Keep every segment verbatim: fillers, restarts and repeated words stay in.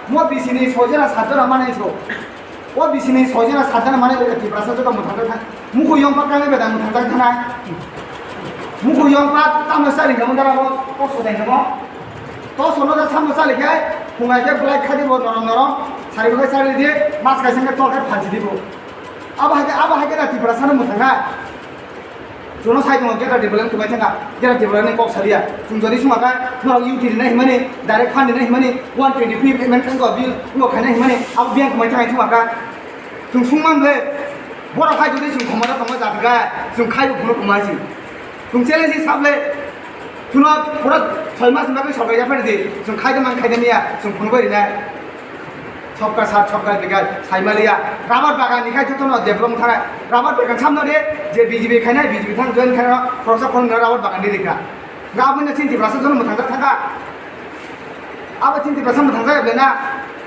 Mo bisini sojera satjona manai so. O bisini sojera satjona manai beda Tiprasa joto mwthangjakha. Muku yongpa kami beda mwthangjak thana. Muku yongpa tamo sari kamo dara bo to sodai kamo. To sono da samo sali khe phungai khe belai khadi bo norom norom. Sari bo sari di mas kaisa khe tol khe phalsi di bo. Abo hai khe abo hai khe da Tiprasa no mwthangkha. Jono sai tongo Greater Tipraland kwbai thangkha, Greater Tipraland ni kok salia. Chwng jodi suma kha norok U T rinai himani, direct fund rinai himani, one twenty fifth amendment ko bill ngo khainai himani, abo biyang kwmai thangkha suma kha. Chwng sungman le, borok hai jodi chwng khomoro tongo jati kha, chwng khaibo phunuk kwmai si. Chwng challenge hi sable, chwngno pura soi mas ni bagwi sorkar yaphar di, chwng khaida man khaida miya, chwng phunuk bai rinai. Sabka saath, sabka vikas, saimaliya. Rubber bagan ni khai jotono develop thangkha. Rubber bagan samno de, je B J P khainai, B J P thang join khainai, khoroksa khoroknwi rubber bagan di rikha. Ga aboni chini Tiprasa jono mwthangjak thangkha. Abo chini Tiprasa mwthangjak ya bwlai na.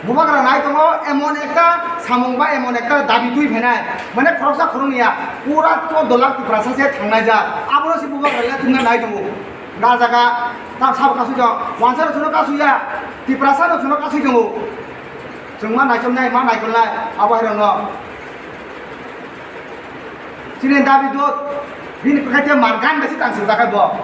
Bubagra nai tongo, emon ekta samung ba emon ekta dabi twi phainai. Mane khoroksa khoroknwi ya, pura choddo lakh Tiprasa se thangnai jak. Abono se bubagra le thumna nai tongo. Ga jaga, ta sabo kasui jok, wansa rok jono kasui ya, Tiprasa rok jono kasui tongo. Chwng ma naichomnai, ma naikolnai, abo hai rokno. Chini dabi do, bini kwkhaite mar gan bai se tang swijak bo.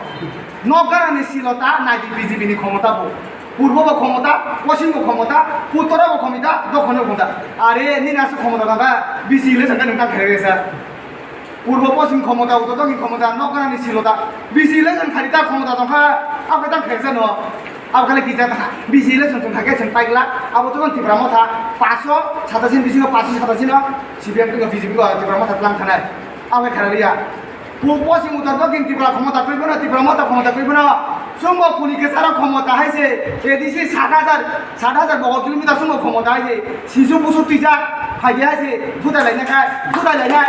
Nok ganani silota nai di B J P ni khomota bo. Purbo bo khomota, poschim bo khomota, uttoro bo khomota, dokhono bo khomota. Are nini aswk khomota tongkha, B C election khe nwng tang khairok ya sa. Purbo poschim khomota, uttor dokhin khomota, nok ganani silota, B C election khali ta khomota tongkha, abo tang khairok sa no. Abo khali kisa ta, B C election chwng kha khe chwng paigla, abo chwng Tipra Motha, paanch sho satashi ni bisingo paanch sho satashi no C P M tei B J P go Tipra Motha tlang thanai, abo khe kharaliya. Pu-, poschim uttor dokhin Tipra khomota twi bono, Tipra Motha khomota twi bono, chwngbo kuni kwcharo khomota hai se, A D C sat hajar, sat hajar bogo kilometer chwngbo khomota hai se, sisu busu twijak, phaidi hai se, juda lainai khai, juda lainai.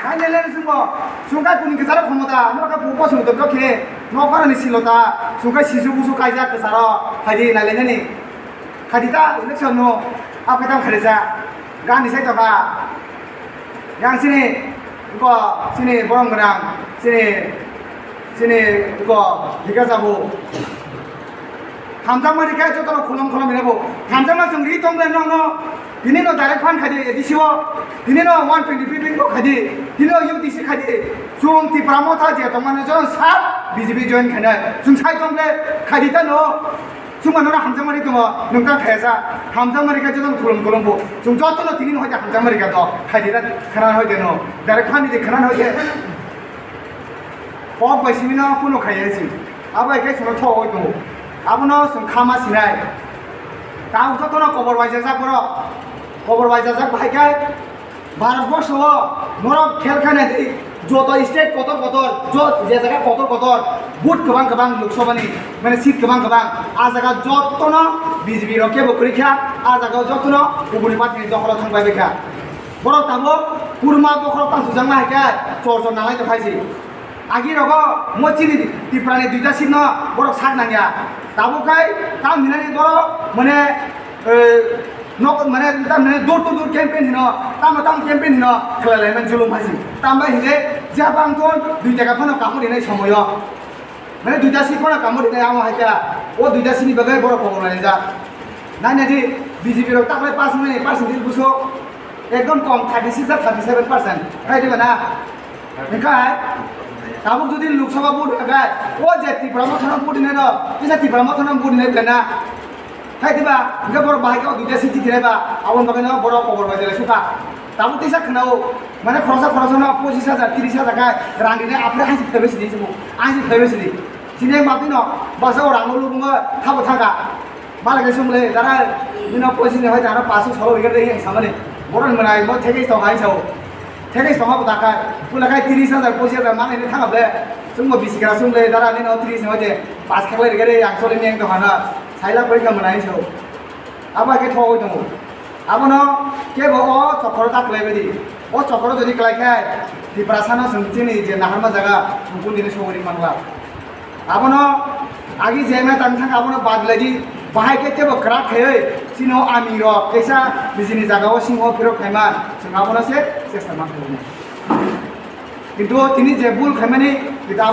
Hai lainai chwngbo, chwng khai kuni kwcharo khomota, norok khe pu-, poschim uttor dokhin, nok ganani silota, chwng khai sisu busu kaijak kwcharo, phaidi nai lainani. Khaidi ta election no, abo khe tang khaidi sa, gani sai tokha. Yang sini, ko, sini borong gwnang, sini, sini, ko, Bikash Babu. Hamjakma rikha jotono khulum khulum hinabo. Hamjakma chwng ri tong le no, no. Tini no direct fund khaidi A D C o. Tini no one twenty fifth ko khaidi. Tini no U T C khaidi. Chwng Tipra Motha je tongmani jono sa B J P join khainai. Chwng sai tong le khaidi ta no. Chwng mano hamjakma ri tongo. Nwng tang khaisa. Hamjakma rikha jotono khulum khulum bo. Chwng jotono tini no hoite hamjakma rikha to. Khaidi ta khana hoite no. Direct fund ni khana hoite. Kok bai simi no kuno khaiya si. Abo hai khe chwngno thok oi tongo. Abono chwng kha ma sinai. Tamo jotono kobor bai jajak borok. Kobor bai jajak bahai khe Bharat borsho o norok khel kha nai di. Joto state kotor kotor, jo-, je jaga kotor kotor, vote kwbang kwbang Lok Sabha ni, mane seat kwbang kwbang. A jaga jotono B J P rok kebo kwrwi kha, a jaga jotono kubuni party ni dokholo thang bai kha. Borok tabuk kurma bokhorok tang sujakma hai khe chor chor nanglai tong kha si. Agi rogo mo chini Tiprani duita seat no borok sak nangya. Tabuk khai tam hinani borok mane, eh, nok mane tam hinani door to door campaign hino, tamo tam campaign hino khlai lai man julum hai si. Tam bai hinde jabang ton dui taka phano kapor hinai somoyo. Mane duita seat phano kapor hinai amo hai kha. O duita seat ni bagwi borok kobor lai jak. Nai nai di B J P rok taklai pass mani percentage buso ekdom kom thirty six ba thirty seven percent. Hai diba na? Hinkhe tabuk jodi Lok Sabha vote hinkhe o je Tipra Motha no vote hinai rok, kisa Tipra Motha no vote hinai bwlai na. Hai diba? Hinkhe borok bahai khe o duita seat jitinai ba, aboni bagwi no borok kobor bai jelai sukha. Tabuk teisa khwnao, mane khoroksa khoroksa no pochis hajar, tris hajar khe rang rinai, aphuru aisi phaibai sidi, aisi phaibai sidi. Chini maphi no basa o rang no lubungo thabo thangkha. Bala khe sumle dara, nino pochis ni hoi dara pasu solo rigade yang samani. Boron manai mo thekis to hai sao. Thekis to habo dakai. Pula kai tris hajar, pochis hajar manai ni thangable. Sumbo bisi kara sumle dara nino tris ni hoi de pas khaklai rigade yang sole ni yang to hana. Saila pori ka manai sao. Abo khe thogwi tongo. Abono kebo o chokoro ta kwlaibai di. O chokoro jodi kwlai khe Tiprasa no chwng chini je naharma jaga chwng kundini sogwi manla. Abono agi jemai tang thang abono bad lai di. Bahai khe kebo kwrak khaiwi chini o ami rok kaisa nijini jaga o sing o phirok khaima chwng abono se chesta ma khlai. Kintu tini je bul khaimani,